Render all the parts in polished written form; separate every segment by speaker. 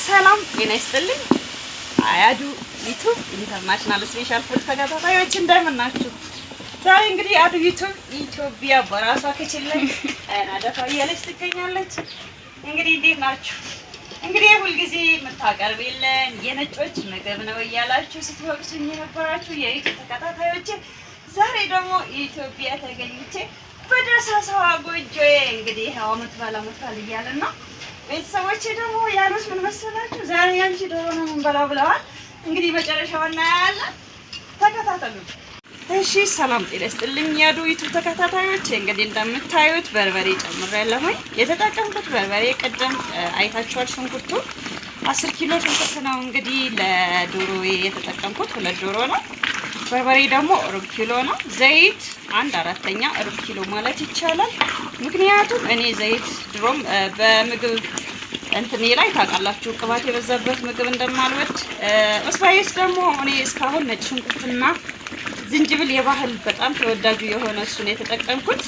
Speaker 1: ሰላም ጤና ይስጥልኝ። አያዱ ዩቱብ International Special Food ተከታታዮች እንደምን ናችሁ? ዛሬ እንግዲህ አዱ ዩቱብ ኢትዮጵያ በራሷ kitchen ላይ አይና ደፋ እያለች ትገኛለች። እንግዲህ እንዴት ናችሁ? እንግዲህ ሁልጊዜ የምታቀርቢልን የነጮች ምግብ ነው እያላችሁ ስትወቅሱኝ የነበራችሁ የዩቱብ ተከታታዮች፣ ዛሬ ደግሞ ኢትዮጵያ ተገኝቼ በደሳሳዋ ጎጆዬ እንግዲህ ይኸው አመት በዓል አመት በዓል እያልን ነው። ቤተሰቦቼ ደግሞ ያሉት ምን መሰላችሁ? ዛሬ ያንቺ ዶሮ ነው የምንበላው ብለዋል። እንግዲህ መጨረሻውን እናያለን። ተከታተሉ። እሺ፣ ሰላም ጤና ይስጥልኝ ያዱ ዩቱብ ተከታታዮች። እንግዲህ እንደምታዩት በርበሬ ጨምሬያለሁኝ። የተጠቀምኩት በርበሬ ቅድም አይታችኋል። ሽንኩርቱ 10 ኪሎ ሽንኩርት ነው እንግዲህ ለዶሮ የተጠቀምኩት፣ ሁለት ዶሮ ነው። በርበሬ ደግሞ ሩብ ኪሎ ነው። ዘይት 1/4 ሩብ ኪሎ ማለት ይቻላል። ምክንያቱም እኔ ዘይት ድሮም በምግብ እንትኔ ላይ ታውቃላችሁ ቅባት የበዛበት ምግብ እንደማልወድ። Spice ደግሞ እኔ እስካሁን ነጭ ሽንኩርትና ዝንጅብል የባህል በጣም ተወዳጁ የሆነ እሱን የተጠቀምኩት።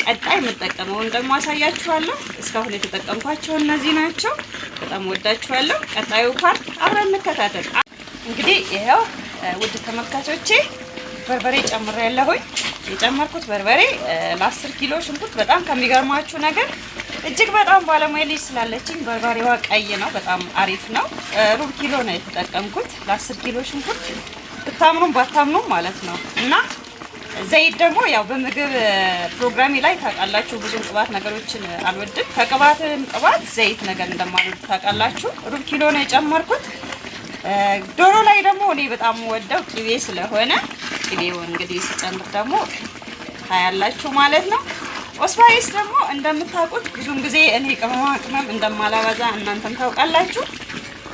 Speaker 1: ቀጣይ የምጠቀመውን ደግሞ አሳያችኋለሁ። እስካሁን የተጠቀምኳቸው እነዚህ ናቸው። በጣም ወዳችኋለሁ። ቀጣዩ part አብረን እንከታተል። እንግዲህ ይኸው ውድ ተመልካቾቼ በርበሬ ጨምሬያለሁኝ። የጨመርኩት በርበሬ ለ10 ኪሎ ሽንኩርት በጣም ከሚገርማችሁ ነገር እጅግ በጣም ባለሙያ ልጅ ስላለችኝ በርበሬዋ ቀይ ነው። በጣም አሪፍ ነው። ሩብ ኪሎ ነው የተጠቀምኩት ለ10 ኪሎ ሽንኩርት ብታምኑም ባታምኑም ማለት ነው። እና ዘይት ደግሞ ያው በምግብ ፕሮግራሜ ላይ ታውቃላችሁ ብዙም ቅባት ነገሮችን አልወድም። ከቅባትም ቅባት ዘይት ነገር እንደማልወድ ታውቃላችሁ። ሩብ ኪሎ ነው የጨመርኩት። ዶሮ ላይ ደግሞ እኔ በጣም ወደው ቅቤ ስለሆነ ቅቤው እንግዲህ ስጨምር ደግሞ ታያላችሁ ማለት ነው። Spice ደግሞ እንደምታውቁት ብዙም ጊዜ እኔ ቅመማ ቅመም እንደማላበዛ እናንተም ታውቃላችሁ።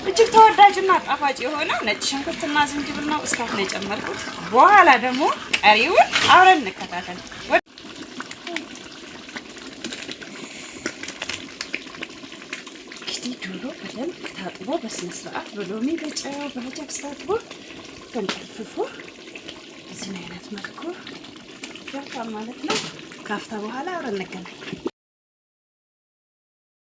Speaker 1: እጅግ ተወዳጅና ጣፋጭ የሆነ ነጭ ሽንኩርትና ዝንጅብል ነው እስካሁን የጨመርኩት። በኋላ ደግሞ ቀሪውን አብረን እንከታተል። እንግዲህ ዶሮ በደንብ ታጥቦ በስነ ስርዓት በሎሚ በጨው በአጃክስ ታጥቦ ተንጠፍፎ በዚህ አይነት መልኩ ገብቷል ማለት ነው። ካፍታ በኋላ አብረን እንገናኝ።